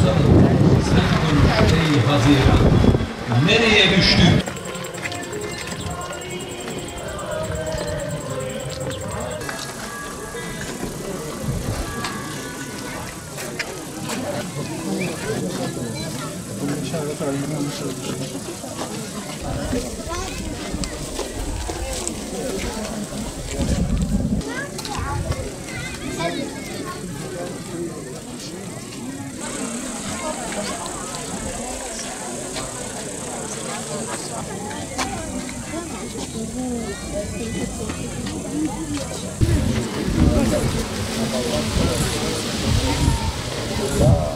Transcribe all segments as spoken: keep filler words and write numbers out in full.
Ey Haziran, nereye düştük?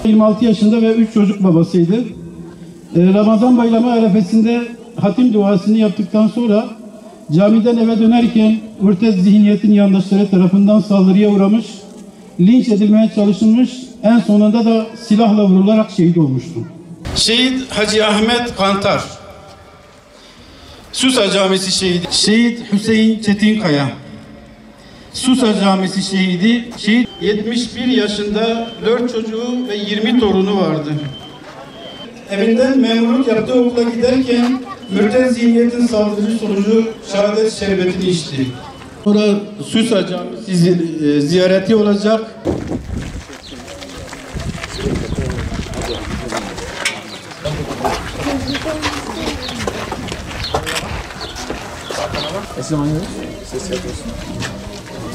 Yirmi altı yaşında ve üç çocuk babasıydı. E, Ramazan bayramı arefesinde hatim duasını yaptıktan sonra camiden eve dönerken mürtez zihniyetin yandaşları tarafından saldırıya uğramış, linç edilmeye çalışılmış, en sonunda da silahla vurularak şehit olmuştu. Şehit Hacı Ahmet Kantar, Susa Camisi şehidi. Şehit Hüseyin Çetinkaya, Susa Camisi şehidi. Şehit yetmiş bir yaşında, dört çocuğu ve yirmi torunu vardı. Evinden memurluk yaptığı okula giderken mürtez zihniyetin saldırısı sonucu şehadet şerbetini içti. Sonra Susa Camisi zi-, e, ziyareti olacak. Ses yapıyorsun.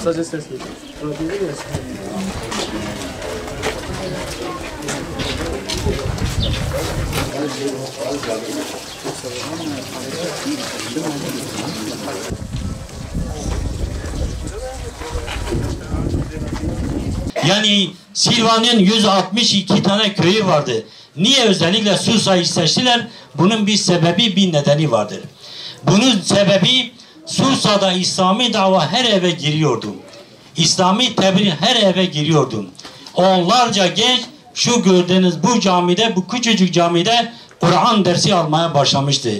Sadece ses geliyor. Yani Silvan'ın yüz altmış iki tane köyü vardı. Niye özellikle Susa'yı seçtiler? Bunun bir sebebi, bir nedeni vardır. Bunun sebebi Susa'da İslami dava her eve giriyordu. İslami tebliğ her eve giriyordu. Onlarca genç şu gördüğünüz bu camide, bu küçücük camide Kur'an dersi almaya başlamıştı.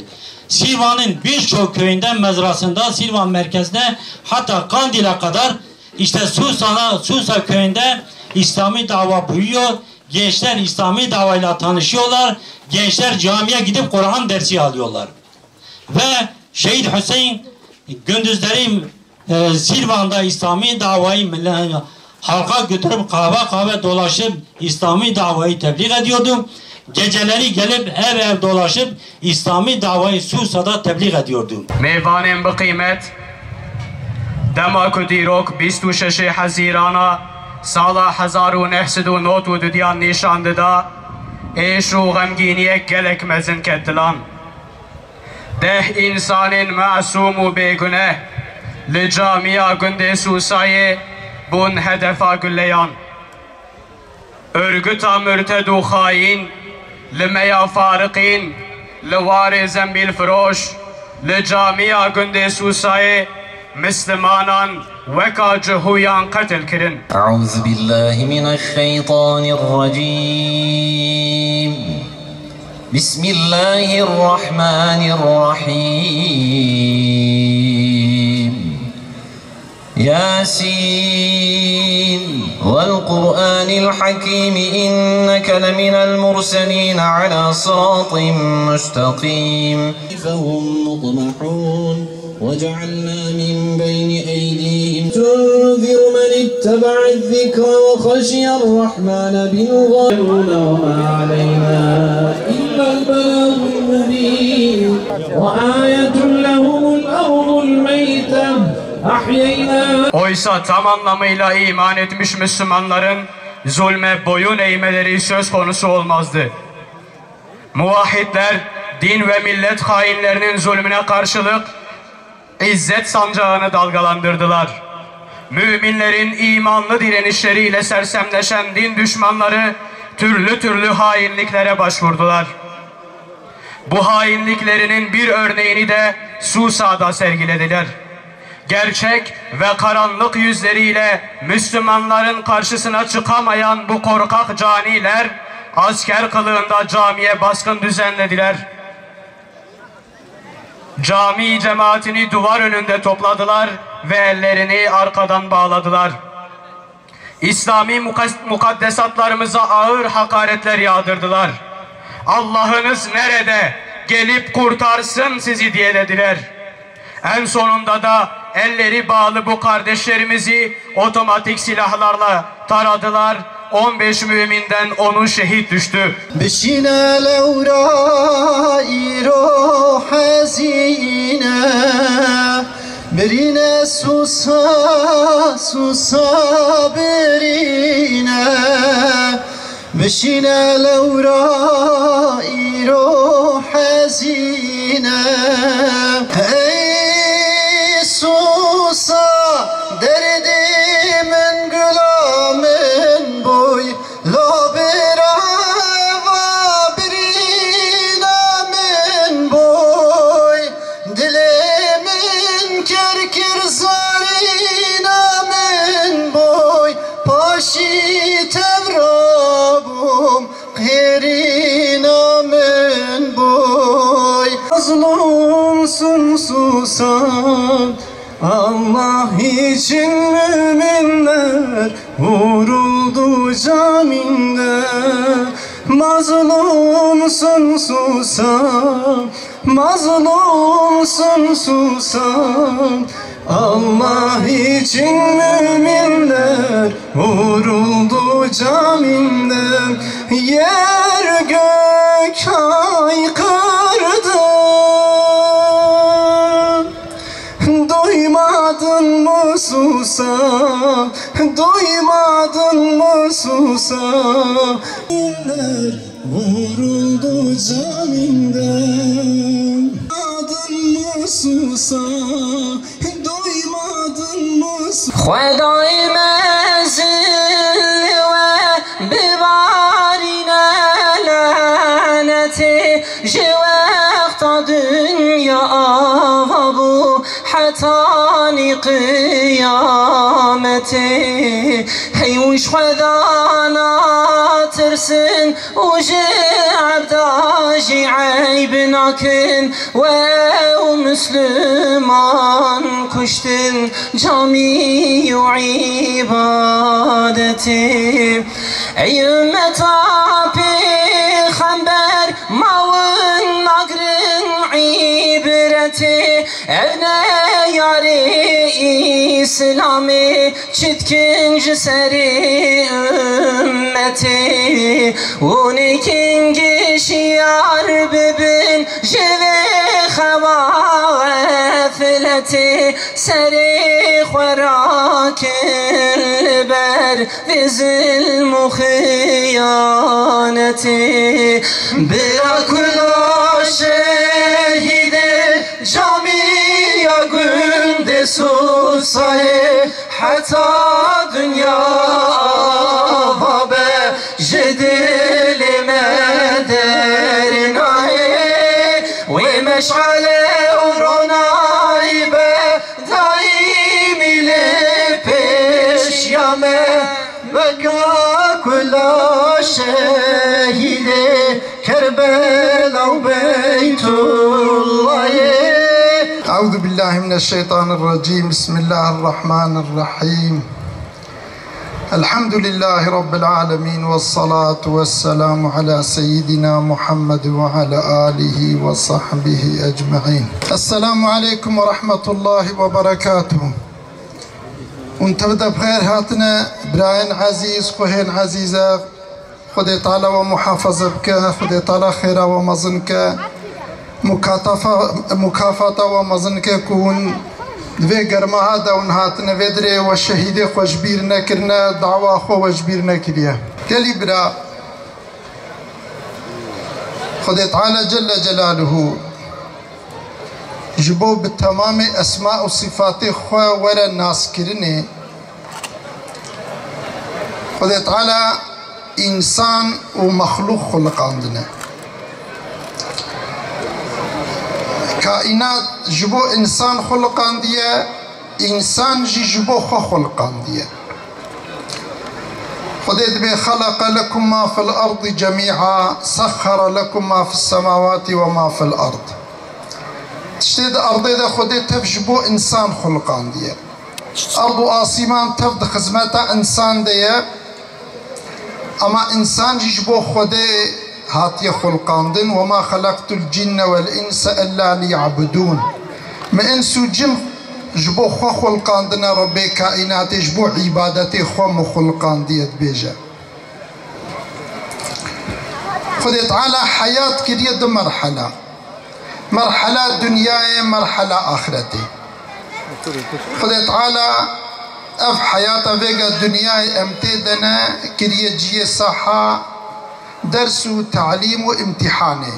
Silvan'ın birçok köyünde, mezrasında, Silvan merkezine, hatta Kandil'e kadar işte Susa'na, Susa köyünde İslami dava büyüyor. Gençler İslami davayla tanışıyorlar. Gençler camiye gidip Kur'an dersi alıyorlar. Ve Şehit Hüseyin gündüzleri, e, Silvan'da İslami davayı millet, halka götürüp kahve kahve dolaşıp İslami davayı tebliğ ediyordu. Geceleri gelip ev ev dolaşıp İslami davayı Susa'da tebliğ ediyordu. Mêvanên bi qîmet, dema ku dîrok bîst û şeş Hezîrana sala hezar û neh sed û nod û dudiyan nîşan dida, êş û xemgîniyek gelek mezin ket dilan. Deh însanên masûm û bêguneh li camiya gundê Sûsayê bûn hedefa guleyan. Örgüta murted û xayîn li me ya fariqîn, li warê zembîlfiroş, li camiya gundê Sûsayê Mislimanan weka cihûyan qetil kirin. أعوذ بالله من الشيطان الرجيم. بسم الله الرحمن الرحيم. ياسين والقرآن الحكيم إنك لمن المرسلين على صراط مستقيم. فهم مقمحون. وجعلنا من بين أيديهم تنذر من اتبع الذكر وخشي الرحمن بالغيب. وما علينا إلا البلاغ المبين. وآية لهم الأرض الميتة أحييناها. Oysa tam anlamıyla iman etmiş Müslümanların zulme boyun eğmeleri söz konusu olmazdı. Muvahhidler din ve millet hainlerinin zulmüne karşılık izzet sancağını dalgalandırdılar. Müminlerin imanlı direnişleriyle sersemleşen din düşmanları türlü türlü hainliklere başvurdular. Bu hainliklerinin bir örneğini de Susa'da sergilediler. Gerçek ve karanlık yüzleriyle Müslümanların karşısına çıkamayan bu korkak caniler asker kılığında camiye baskın düzenlediler. Cami cemaatini duvar önünde topladılar ve ellerini arkadan bağladılar. İslami mukas-, mukaddesatlarımıza ağır hakaretler yağdırdılar. "Allah'ınız nerede? Gelip kurtarsın sizi." diye dediler. En sonunda da elleri bağlı bu kardeşlerimizi otomatik silahlarla taradılar. On beş müminden onu şehit düştü. Bişîne lewra îro hezîne, birîne susa susa birîne. Bişîne lewra îro hezîne. Ey susa derdê min, gula min boy, la birava birîna min boy. Dilê min ker kir, zarîna min boy, paşî tev rabûm, qêrîna min boy. Mazlûm sun susa, Allah için müminler vuruldu caminde. Mazlûm sun susa, mazlûm sun susa, Allah için müminler vuruldu caminde. Yer gök haykırdı. Duymadın mı susa, duymadın mı susa? Eller vuruldu caninden. Duymadın mı susa, duymadın mı susa? Xwedayê mezin li we bibarîne lanetê. Ji wexta dinya ava bû hetanî qiyametê, hey û ji Xweda natirsin û ji ebda jî eyb nakin. We û Misliman kuştin camî û îbadetê. Ey ümmeta Pêxember, mawin nagrin îbretê. Ev ne yarê Îslamê, çitkin ji serê ümmetê. Û nêkin gişiyar bibin ji vê xewa xefletê. Serê xwe rakin li ber vê zilm û xiyanetê. Bira kula şehîdê, camiya gundê Susayê, heta dinya ava be, ji dilê me dernayê. Wê meşale û ronayî be, daîmî li pêşiya me. Weka kula şehîdê Kerbela û Beytullahê. Euzu billahi mineşşeytanirracim. Bismillahirrahmanirrahim. Elhamdülillahi Rabbil alemin. Vessalatu vesselamu ala seyyidina Muhammed ve ala alihi ve sahbihi ecmaîn. Esselamu aleykum ve rahmetullahi ve berekatuhu. Hûn tev de bi xêr hatine, birayên ezîz, xwehên ezîze. Xwedê Teala we muhafaza bike, Xwedê Teala xêra we mezin ke, mukatafa-, mukafata we mezin ke ku hûn di vê germaha de hûn hatine vê dirê we şehîdê xwe ji bîr nekirine, dawa xwe we ji bîr nekiriye. Gelî bira, Xwedê Teala Celle Celaluhu ji bo bi temamê esma û sifatê xwe were naskirinê, Xwedê Teala însan û mexlûq xuliqandine. Kaînat ji bo însan xuliqandiye, însan jî ji bo xwe xuliqandiye. Xwedê dibê: "Xeleqe lekum ma fil ardi cemî'a, sexxere lekum ma fis semawati ve ma fil ard." Tiştê di erdê de Xwedê tev ji bo însan xuliqandiye. Erd û asîman tev di xizmeta însan de ye. Ama însan jî ji bo Xwedê hatiye xulqandin. "Ve ma xelaqtul cinne vel inse illa liya'budûn." Min îns û cin ji bo xwe xulqandine, Rebbê kaînatê ji bo îbadetê xwe min xulqandiye, dibêje. Xwedê Teala heyat kiriye du merhela. Merhela dinyayê, merhela axretê. Xwedê Teala ev heyata vêga dinyayê em tê de ne kiriye cihê saha ders û talîm û îmtîhanê.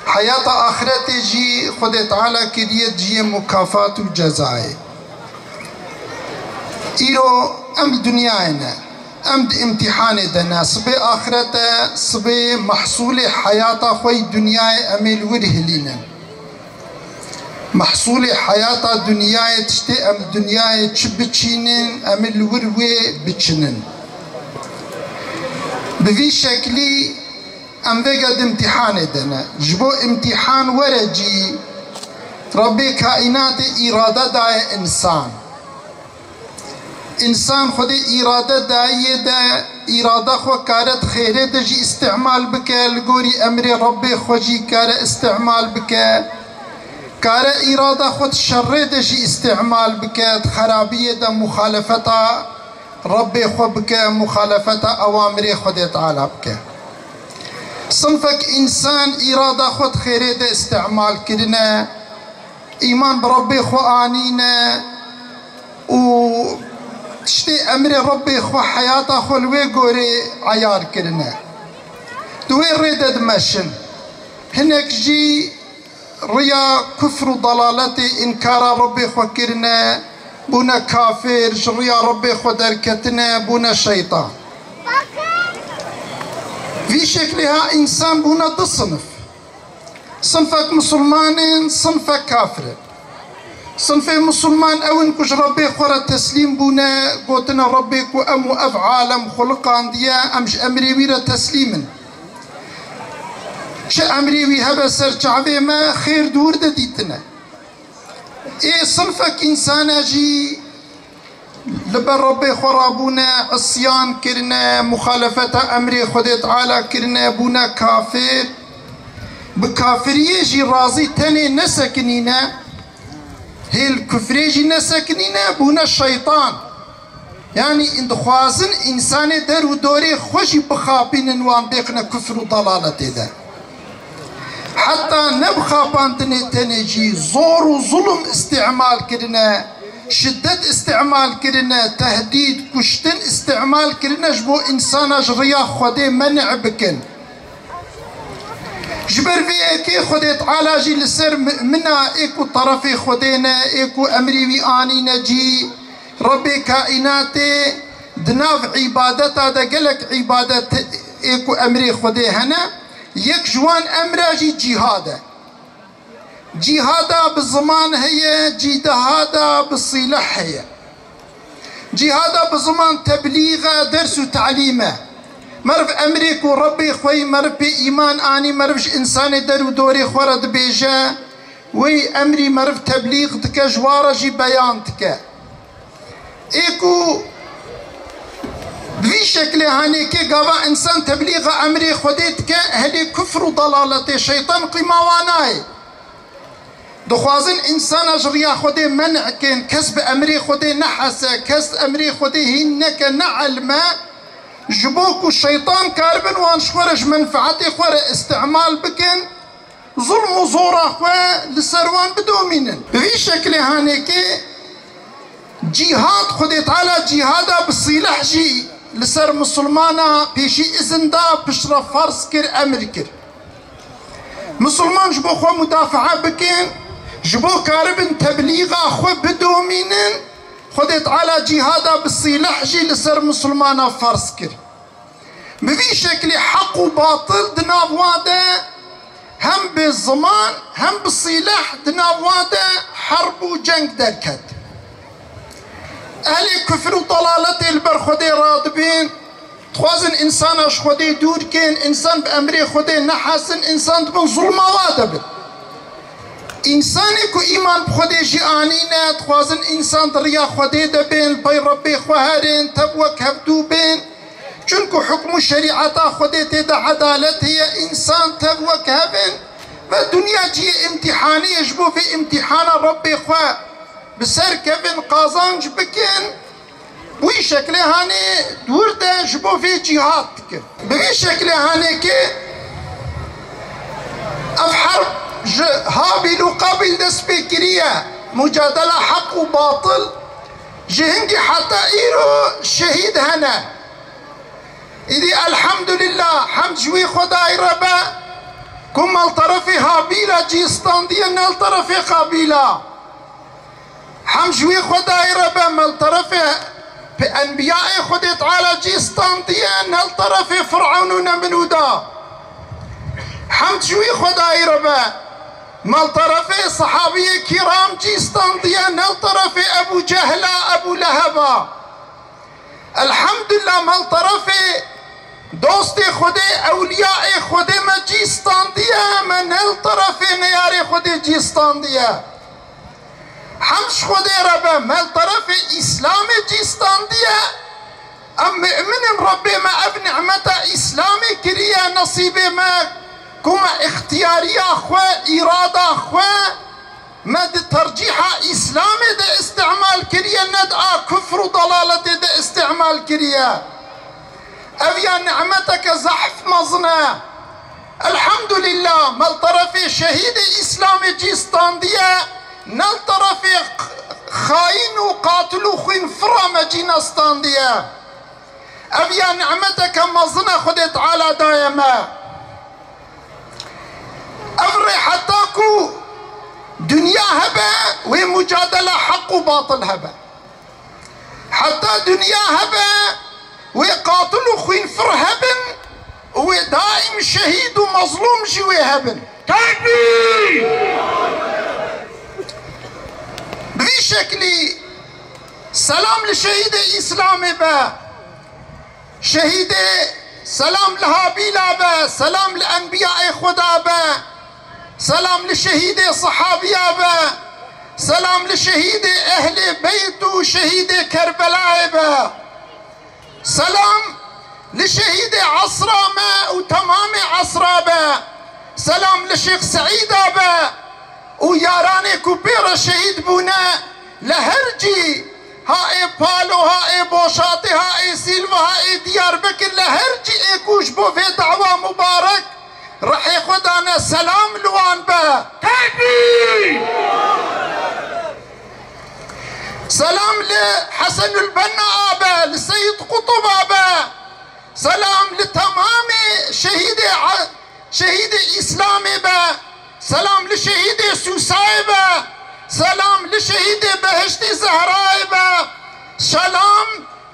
Heyata axretê jî Xwedê Teala kiriye cihê mukafat û cezayê. Îro em li dinyayê ne. Em di îmtîhanê de ne. Sibê axret e, sibê mehsûlê heyata xwe yî dinyayê em ê li wir hilînin. Mehsûlê heyata dinyayê, tiştê em li dinyayê çi biçînin, em ê li wir wê biçinin. Bi vî şeklî em vêga di îmtîhanê de ne. Ji bo îmtîhan were cî, Rebbê kaînatê îrade daye însan. Însan Xwedê îrade daye de, îrada xwe kare di xêrê de jî îstîmal bike, li gorî emrê Rebbê xwe jî kare îstîmal bike. Kare îrada xwe di şerê de jî îstîmal bike, di xerabiyê de muxalefeta Rebbê xwe bike, muxalefeta ewamirê Xwedê Teala bike. Sinfek însan îrada xwe di xêrê de îstîmal kirine, îman bi Rebbê xwe anîne û tiştê emrê Rebbê xwe heyata xwe li wê gorê eyar kirine. Di wê rê de dimeşin. Hinek jî riya kufr û dalaletê, înkara Rebbê xwe kirine, bûne kafir, ji riya Rebbê xwe derketine, bûne şeytan. Vî şeklê ha însan bûne du sinif. Sinfek misilman in, sinfek kafir in. Sinfê misilman ew in ku ji Rebbê xwe re teslîm bûne, gotine Rebbê ku em û ev alem xuliqandiye, em ji emrê wî re teslîm in. Çi emrê wî hebe ser çavê me, xêr dûr de dîtine. Ê sinfek însana jî li ber Rebbê xwe rabûne, isyan kirine, muxalefeta emrê Xwedê Teala kirine, bûne kafir. Bi kafiriyê jî razî tenê nesekinîne, hê li kufrê jî nesekinîne, bûne şeytan. Yanî dixwazin însanê der û dorê xwe jî bixapînin, wan bêxine kufr û dalaletê de. Heta ne bi xapandinê tenê jî zor û zulm îstîmal kirine, şiddet îstîmal kirine, tehdîd, kuştin îstîmal kirine ji bo însana ji riya Xwedê menî bikin. Ji ber vê yekê Xwedê Teala jî li ser mumina ê ku terefê Xwedê ne, ê ku emrî wî anîne cî, Rebbê kaînatê di nav îbadeta de gelek îbadet ê ku emrê Xwedê hene, yek ji wan emra jî cîhad e. Cîhada bi ziman heye, cîdehada bi sîleh heye. Cîhada bi ziman teblîg e, ders û telîm e. Meriv emrê ku Rebbê xwe yî meriv pê îman anî, meriv ji însanê der û dorê xwe re dibêje, wê emrî meriv teblîg dike, ji wa re jî beyan dike. Ê ku bi vî şeklê hanêkê gava însan teblîga emrê Xwedê dike, helê kufr û dalaletê, şeytan qîma wa nayê. Dixwazin însana ji riya Xwedê men'kin, kes bi emrê Xwedê nehese, kes emrê Xwedê hîn neke, neelme, ji bo ku şeytan karibin wan ji xwe re, ji menfeetê xwe re îstîmal bikin, zulm û zora xwe li ser wan bidomînin. Bi vî şeklê hanêkê cîhad, Xwedê Teala cîhada bi sîleh jî li ser misilmana pêşî izin da, piştre ferz kir, emir kir. Misilman ji bo xwe mudafaa bikin, ji bo karibin teblîga xwe bidomînin, Xwedê Teala cîhada bi sîleh jî li ser misilmana ferz kir. Bi vî şeklî heq û batil di nav wan de hem bi ziman hem bi sîleh di nav wan de herb û ceng derket. Ehlê kufr û dalaletê li ber Xwedê radibin, dixwazin însana ji Xwedê dûr kin, însan bi emrê Xwedê nehesin, însan dibin zulma wa de bin. Însanê ku îman bi Xwedê jî anîne, dixwazin însan di riya Xwedê de bên, li pey Rebbê xwe herin, tev wek hevdû bên. Çunku hukm û şerîeta Xwedê tê de edalet heye, însan tev wek hev in ve dinya cihê îmtîhanê ye, ji bo vê îmtîhana Rebbê xwe bi ser kevin, qazanc bikin. Bi wî şeklê hanê dûr de ji bo vê cîhad dikin. Bi vî şeklê hanê ki ev herb ji Habîl û Qabîl dest pê kiriye, mucadela heq û batil, ji hingî heta îro şehîd hene. Îdî elhamdulillah, hemd ji wî Xwedayî re be ku me li terefê Habîla cî standiye, ne li terefê Qabîla. Hemd ji wî Xwedayî re be, me li terefê pe-, enbiyayê Xwedê Teala cî standiye, ne li terefê Firewn û Nemrûda. Hemd ji wî Xwedayî re be, me li terefê sehabiyê kiram cî standiye, ne li terefê Ebû Cehla, Ebû Leheba. Elhamdulillah, me li terefê dostê Xwedê, ewliyayê Xwedê me cî standiye, me ne li terefê neyarê Xwedê cî standiye. Hemd ji Xwedê re be, me li terefê Îslamê cî standiye. Em mu'min in, Rebbê me ev nimeta Îslamê kiriye nesîbê me, ku me îxtiyariya xwe, îrada xwe, me di tercîha Îslamê de îstîmal kiriye, ne di a kufr û dalaletê de îstîmal kiriye. Ev ya nimeteke zehf mezin e. Elhamdulillah, me li terefê şehîdê Îslamê cî standiye, ne li terefê xayîn û qatil û xwînfira me cî nestandiye. Ev ya nimeteke mezin e Xwedê Teala daye me. Ev rê heta ku dinya hebe, wê mucadela heq û batil hebe. Heta dinya hebe, wê qatil û xwînfir hebin û wê daîm şehîd û mezlûm jî wê hebin. Tekbîr! Bi vî şeklî selam li şehîdê Îslamê be. Şehîdê, selam li Habîla be, selam li enbiyayê Xweda be, selam li şehîdê sehabiya be, selam li şehîdê ehlê beyt û şehîdê Kerbelayê be. Selam li şehîdê esra me û temamê esra be. Selam li Şêx Seîda be û yaranê ku pê re şehîd bûne li her cî, ha ê Palo, ha ê Boşatê, ha ê Sîlva, ha ê Diyarbekir, li her cî ê ku ji bo vê dawa mubarek rihê xwe dane, selam li wan be. Tekbîr! Selam li Hesenul Benna abe, li Seyid Qutub abe. Selam li temamê şehîdê, şehîdê Îslamê be. Selam li şehîdê Sûsayê be. Selam li şehîdê Behiştî Zehrayê be. Selam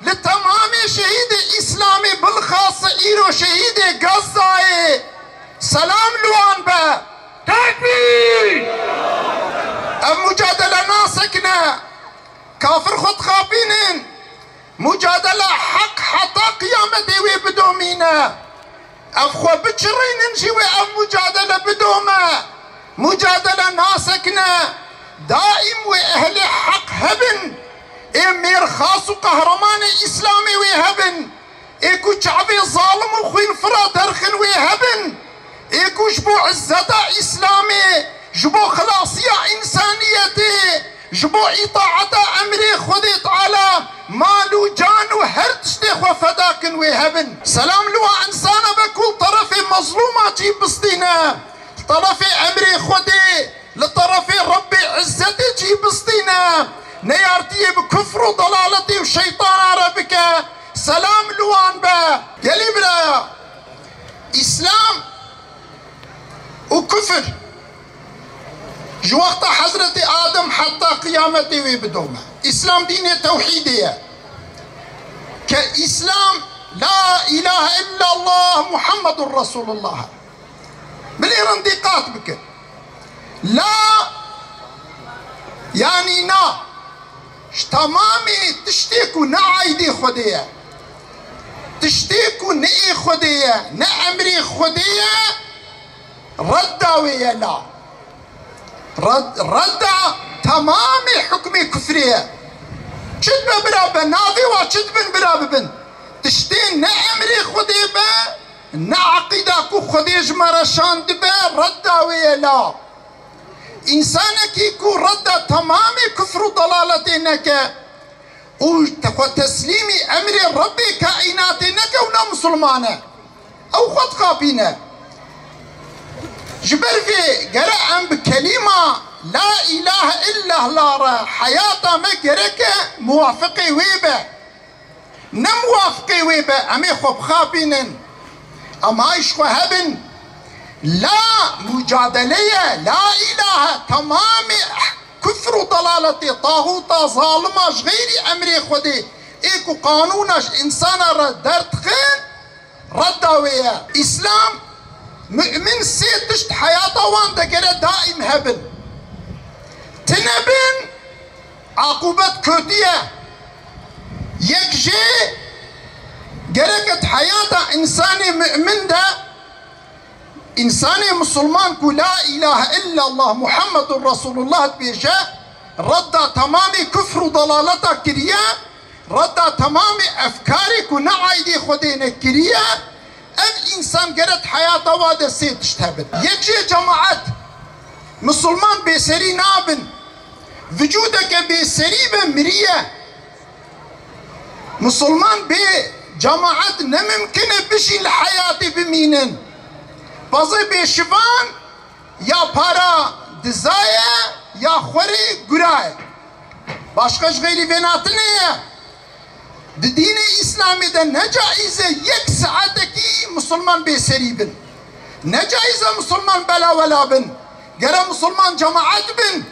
li temamê şehîdê Îslamê, bilxase îro şehîdê Gazzayê. Selam li wan be. Tekbîr! Ev mucadele nasekine. Kafir xwe dixapînin. Mucadela heq heta qiyametê wê bidomîne. Ev xwe biçirînin jî wê ev mucadele bidome. Mucadele nasekine. Daîm wê ehlê heq hebin. Ê mêrxas û qehremanê Îslamê wê hebin. Ê ku çavê zalim û xwînfira derxin wê hebin, ê ku ji bo izzeta Îslamê, ji bo xilasiya însaniyetê, ji bo îtaeta emrê Xwedê Teala mal û can û her tiştê xwe feda kin wê hebin. Selam li wa însana be ku li terefê mezlûma cî bistîne, li terefê emrê Xwedê, li terefê Rebbê Îzzetê cî bistîne, neyartiyê bi kufr û dalaletê û şeytana re bike. Selam li wan be. Gelî biraya, Îslam û kufr ji wexta Hezretê Adem heta qiyametê wê bidome. Îslam dînê tewhîdê ye. Ke Îslam, La ilahe illallah Muhammedun Resulullah. Bilêrin dîqat bikin. La, yanî na. Ji temamê tiştê ku ne aîdê Xwedê ye, tiştê ku ne ê Xwedê ye, ne emrê Xwedê ye, redda wê ye la. Red-, redda temamê hukmê kufrê ye. Çi dibe bira be, navê wa çi dibin bira bibin. Tiştê ne emrê Xwedê be, ne eqîda ku Xwedê ji me re şandibe, redda wê ye la. Însanekî ku redda temamê kufr û dalaletê neke, û te xwe teslîmî emrê Rebbê kaînatê neke û ne misilman e. Ew xwe dixapîne. Ji ber vê gere em bi kelîma La îlahe illallah re heyata me gereke muwafiqê wê be. Ne muwafiqê wê be, em ê xwe bixapînin. Em hay ji xwe hebin. La mucadele ye, la îlahe, temamê kufr û dalaletê, taxûta zalima ji xeyrî emrê Xwedê, ê ku qanûna ji însana re derdixin, redda wê ye. Îslam, mu'min sê tişt heyata wan de gere daîm hebin. Tine bin, aqûbet kotî ye. Yek jê gereke di heyata însanê mu'min de, însanê misilman ku La îlahe illallah Muhammedun Resulullah dibêje, redda temamê kufr û dalaleta kiriye, redda temamê efkarê ku ne aîdê Xwedê ne kiriye, ev însan gere di heyata wa de sê tişt hebin. Yek jê cemaet, misilman bêserî nabin. Vicûdeke bêserî be miriye. Misilman bê cemaet ne mimkin e bijî li heyatê bimînin. Pezê bêşivan ya para diza ye ya xwerê gura ye. Başqa ji xeyrî vê natinê ye. Di dînê Îslamê de ne caiz e yek saetekî misilman bêserî bin. Ne caiz e misilman belawela bin. Gere misilman cemaet bin.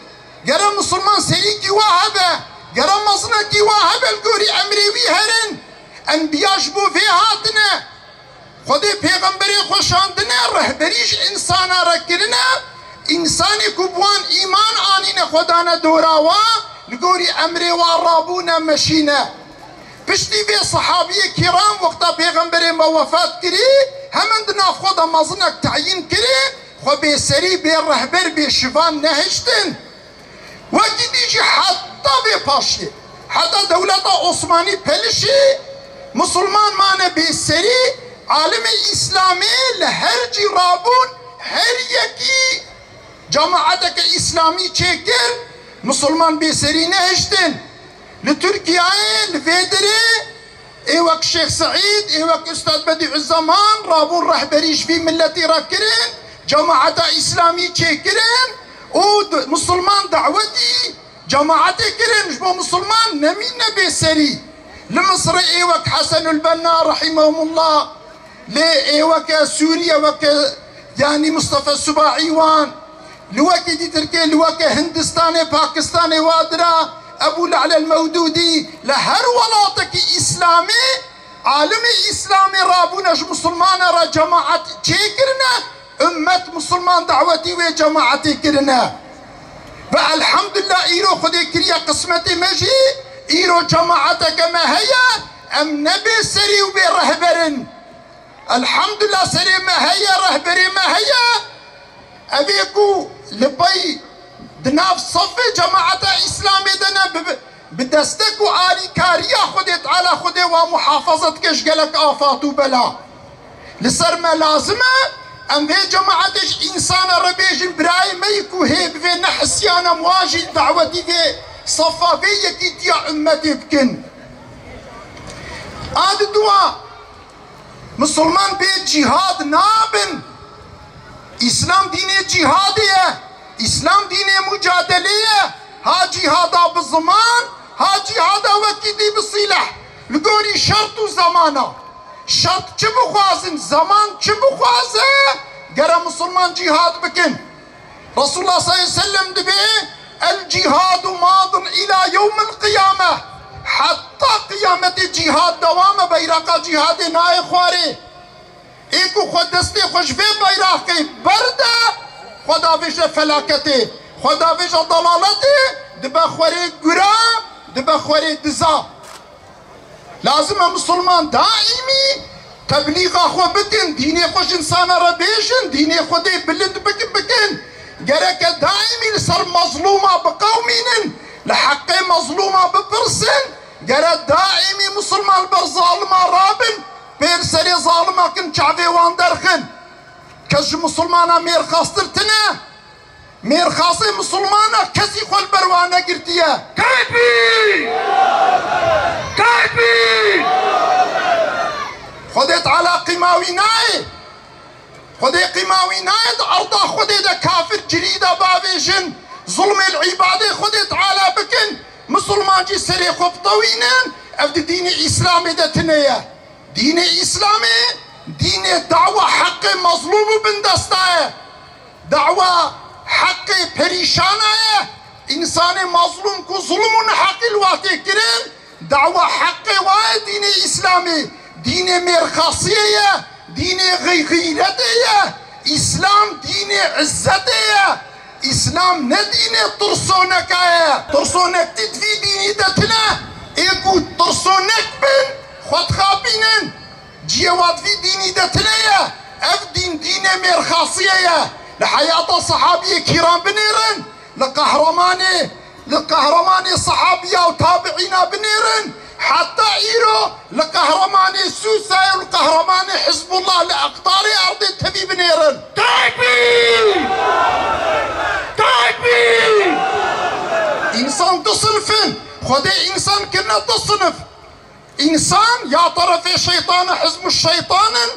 Gere misilman serîkî wa hebe. Gere mezinekî wa hebe li gorî emrê wî herin. Enbiya ji bo vê hatine. Xwedê pêxemberê xwe şandine, rehberî ji însana re kirine, însanê ku bi wan îman anîne xwe dane dora wa, li gorî emrê wa rabûne meşîne. Piştî vê sehabiyê kiram wexta pêxemberê me wefat kirî, hemin di nav xwe de mezinek teyîn kirî, xwe bêserî, bê rehber, bê şivan nehiştin. Wekî dî jî heta vê paşiyê, heta dewleta Osmanî pelişî, misilman mane bêserî, alimê Îslamê li her cî rabûn, her yekî cemaeteke Îslamî çêkir, misilman bêserî nehiştin. Li Tirkiyeyê, li vê derê, ê wek Şêx Seîd, ê wek Ustad Bedîuzzeman rabûn rehberî ji vî miletî re kirin, cemaeta Îslamî çêkirin û d-, misilman dawetî cemaetê kirin, ji bo misilman nemîne bêserî. Li Misirê ê wek Hesenul Benna rahimehumullah, lê ê weke Sûriye, weke, yanî Mustafa Subaî wan, li wekî dî Tirkê, li weke Hindistanê, Pakistanê wa dira, Ebû Le'lel Mewdûdî, li her welatekî Îslamî, alimê Îslamê rabûne ji misilmana re cemaet çêkirine, ummet misilman dawetî wê cemaetê kirine. Ve elhamdulillah îro Xwedê kiriye qismetê me jî, îro cemaeteke me heye, em ne bêserî û bê rehber in. Elhamdulillah, serê me heye, rehberê me heye. Ev ê ku li pey di nav sefê cemaeta Îslamê de ne, bi, bi destek û alîkariya Xwedê Teala, Xwedê wa muhafaza dike ji gelek afat û bela. Li ser me lazim e, em vê cemaetê ji însana re bêjin, birayê me yî ku hê bi vê nehisiyana, em wa jî dawetî vê sefa, vê yekîtiya ummetê bikin. A di dua, Misilman bê cîhad nabin. Îslam dînê cîhadê ye. Îslam dînê mucadelê ye. Ha cîhada bi ziman, ha cîhada wekî dî bi sîleh. Li gorî şert û zemana. Şert çi bixwazin, zeman çi bixwaze, gere misilman cîhad bikin. Resulullah sallallahu aleyhi ve sellem dibê, "El cihadu madin ila yewmil qiyame." Heta qiyametê cihad dewam e, beyraqa cihadê nayê xwarê. Ê ku xwe destê xwe ji vê beyraqê berde, xwe davêje felaketê, xwe davêje dalaletê, dibe xwerê gura, dibe xwerê diza. Lazim e misilman daîmî teblîxa xwe bikin, dînê xwe ji însana re bêjin, dînê Xwedê bilind bikin, bikin. Gereke daîmî li ser mezlûma biqewimînin, li heqê mezlûma bipirsin, gere daîmî misilman li ber zalima rabin, pê li serê zalima kin çavê wan derxin. Kes ji misilmana mêrxastir tine, mêrxasê misilmana kesî xwe li ber wan negirtiye. Tekbîr! Tekbîr! Xwedê Teala qîma wî nayê. Xwedê qîma wî nayê di erda Xwedê de kafir cirî de bavêjin, zulmê li îbadê Xwedê Teala bikin, misilman jî serê xwe bitewînin, ev di dînê Îslamê de tune ye. Dînê Îslamê dînê dawa heqê mezlûm û bindesta ye. Dawa heqê perîşana ye. Însanê mezlûm ku zulm û neheqî li wa tê kirin, dawa heqê wa ye dînê Îslamê. Dînê mêrxasiyê ye, dînê xey-, xeyretê ye. Îslam dînê izzetê ye. Îslam ne dînê tirsoneka ye. Tirsonektî di vî dînî de tune. Ê ku tirsonek bin, xwe dixapînin. Cihê wa di vî dînî de tune ye. Ev dîn dînê mêrxasiyê ye. Li heyata sehabiyê kîran binêrin, li qehremanê, li qehremanê sehabiya û tabiîna binêrin, heta îro li qehremanê Sûsayê û li qehremanê Hizbullah li eqtarê erdê tevî binêrin. Tekbîr! Tekbîr! Însan du sinif in. Xwedê însan kirine du sinif. Însan ya terefê şeytanê hizbû şeytan in,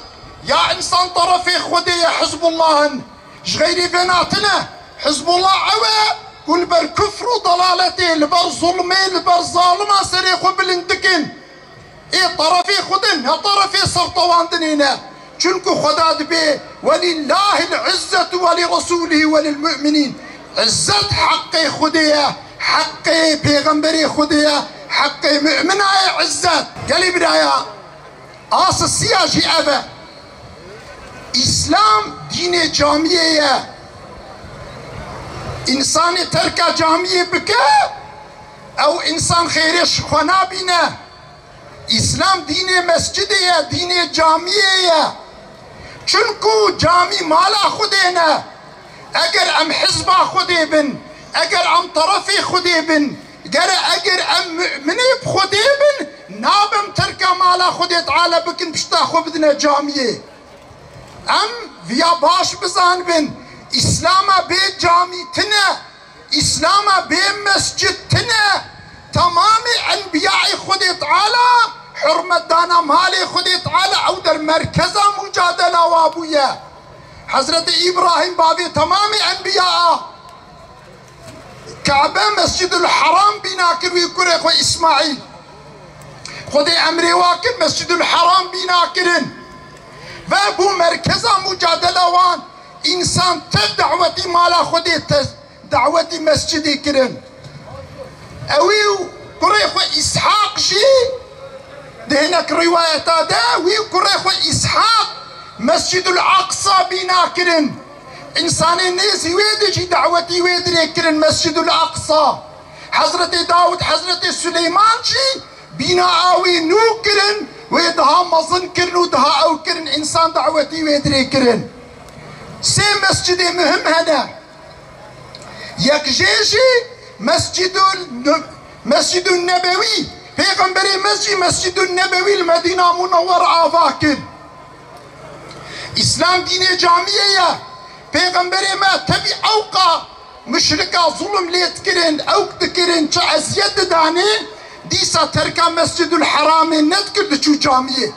ya însan terefê Xwedê ye, Hizbullah in. Ji xeyrî vê natine. Hizbullah ew e ku li ber kufr û dalaletê, li ber zulmê, li ber zalima serê xwe bilind dikin. Ê terefê xwe din, ne terefê sertewandinê ne. Çunku Xweda dibê, "Welillahil izzetu we li resûlihi we lil mu'minîn." Izzet heqê Xwedê ye, heqê pêxemberê Xwedê ye, heqê mu'mina ye izzet. Gelî biraya, asisiya jî ev e. Îslam dînê camiyê ye. Însanê terka camiyê bike, ew însan xêrê ji xwe nabîne. Îslam dînê mescidê ye, dînê camiyê ye. Çunku camî mala Xwedê ne. Eger em hizba Xwedê bin, eger em terefê Xwedê bin, gere eger em mu'minê bi Xwedê bin, nabin terka mala Xwedê Teala bikin, pişta xwe bidine camiyê. Em viya baş bizanibin, Îslama bê camî tine. Îslama bê mescid tine, temamê enbiyayê Xwedê Teala, hurmetdana malê Xwedê Teala, ew der merkeza mucadela wa bûye. Hezretê Îbrahîm bavê temamê enbiya a. Kabe Mescidul Haram bîna kir wî kurê xwe Îsmaîl. Xwedê emrê wa kir Mescidul Haram bîna kirin. Ve bû merkeza mucadela wan. Însan tev dawetî mala Xwedê te dawetî mescidê kirin. Ewî û kurê xwe Îshaq jî di hinek rîwayeta de wî û kurê xwe Îshaq Mescidul Aqsa bîna kirin. Însanê nêzî wê de jî dawetî wê dirê kirin Mescidul Aqsa. Hezretê Dawud, Hezretê Suleyman jî bîna a wî nû kirin, wê daha mezin kirin û daha ew kirin, însan dawetî wê dirê kirin. Sê mescidê muhim hene. Yek jê jî Mescidul, Mescidun Nebewî, Pêxemberê me jî Mescidun Nebewî li Medîna Munewwer ava kir. Îslam dînê camiyê ye. Pêxemberê me tevî ewqa muşrika zulm lê dikirin, ewk dikirin, çi eziyet didanê, dîsa terka Mescidul Heramê nedikir, diçû camiyê.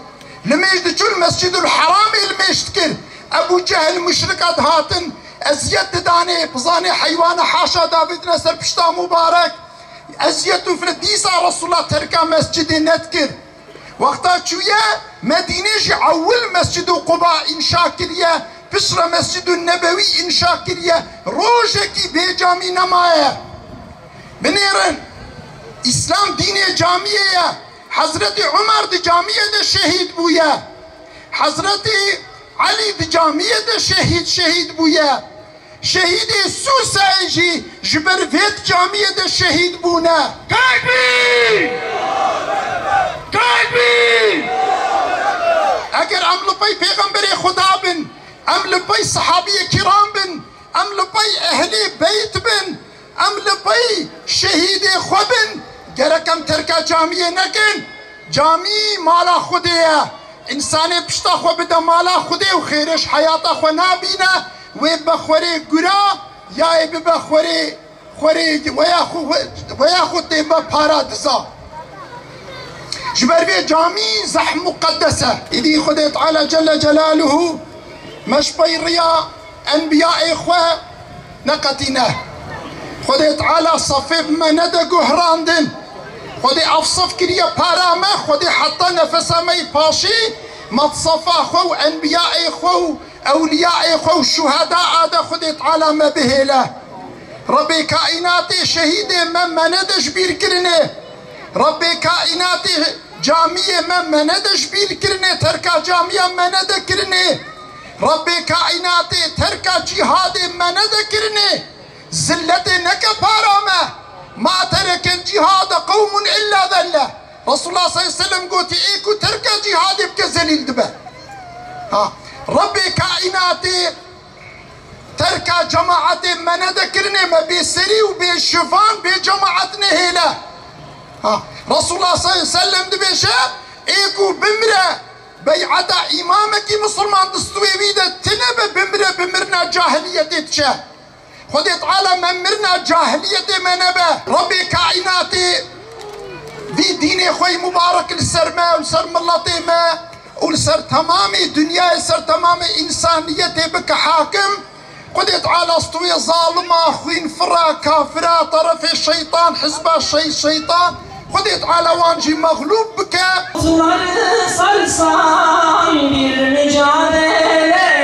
Limêj diçûn Mescidul Heramê limêj dikir. Ebu Cehil muşrika dihatin, eziyet didanê, bizanê heywana haşa davêtine ser pişta mubarek. Eziyet û fire dîsa Resulullah terka mescidê nedikir. Wexta çûye Medînê jî ewil Mescid û Quba înşa kiriye, piştre Mescid û Nebewî înşa kiriye. Rojekî bê camî nemaye. Binêrin, Îslam dînê camiyê ye. Hezretî Umer di camiyê de şehîd bûye. Hezretî Elî di camiyê de şehîd, şehîd bûye. Şehîdê Sûsayê jî ji ber vê camiyê de şehîd bûne. Tekbîr! Tekbîr! Eger em li pey Pêxemberê Xuda bin, em li pey sehabiyê kiram bin, Em li pey ehlê beyt bin, em li pey şehîdê xwe bin, gerek em terka camiyê nekin. Camî mala Xwedê ye. Însanê pişta xwe bide mala Xwedê û xêrê ji heyata xwe nabîne, wê bibe xwerê gura, ya ê bibe xwerê, xwerê weya xwe, weya xwe tê be paradiza. Ji ber vê camî zehf muqeddes e. Îdî Xwedê Teala Celle Celaluhu me ji pey riya enbiyayê xwe neqetîne. Xwedê Teala sefê bi me nede guhrandin. Xwedê ev sef kiriye para me, Xwedê heta nefesa me yê paşî me di sefa xwe û enbiyayê xwe û ewliyayê xwe û şuheda ade Xwedê Teala me bihêle. Rebê kaînatê şehîdê me, me nede ji bîr kirinê. Rebê kaînatê camiyê me, me nede ji bîr kirinê, terka camiya me nede kirinê. Rebê kaînatê terka cîhadê me nede kirinê. Zilletê neke para me. Ma tereke cîhade qewmun illa zelle. Resulullah sallallahu aleyhi ve sellem gotî, ê ku terka cîhadê bike zelîl dibe. Ha. Rebê kaînatê terka cemaetê me nede kirinê, me bê serî û bê şivan, bê cemaet nehêle. Ha. Resulullah sallallahu aleyhi ve sellem dibêje, ê ku bimire, beyeta îmamekî misilman di stûyê wî de tine be, bimire, bi mirina cahiliyetê diçe. Xwedê Teala me mirina cahiliyetê me nebe. Rebê kaînatê vî dînê xwe yî mubarek li ser me û li ser miletê me û li ser temamê dinyayê, ser temamê însaniyetê bike hakim. Xwedê Teala stûyê zalima, xwînfira, kafira, terefê şeytan, hizba şey-, şeytan, Xwedê Teala wan jî mexlûb bike. Salsan bir mücadele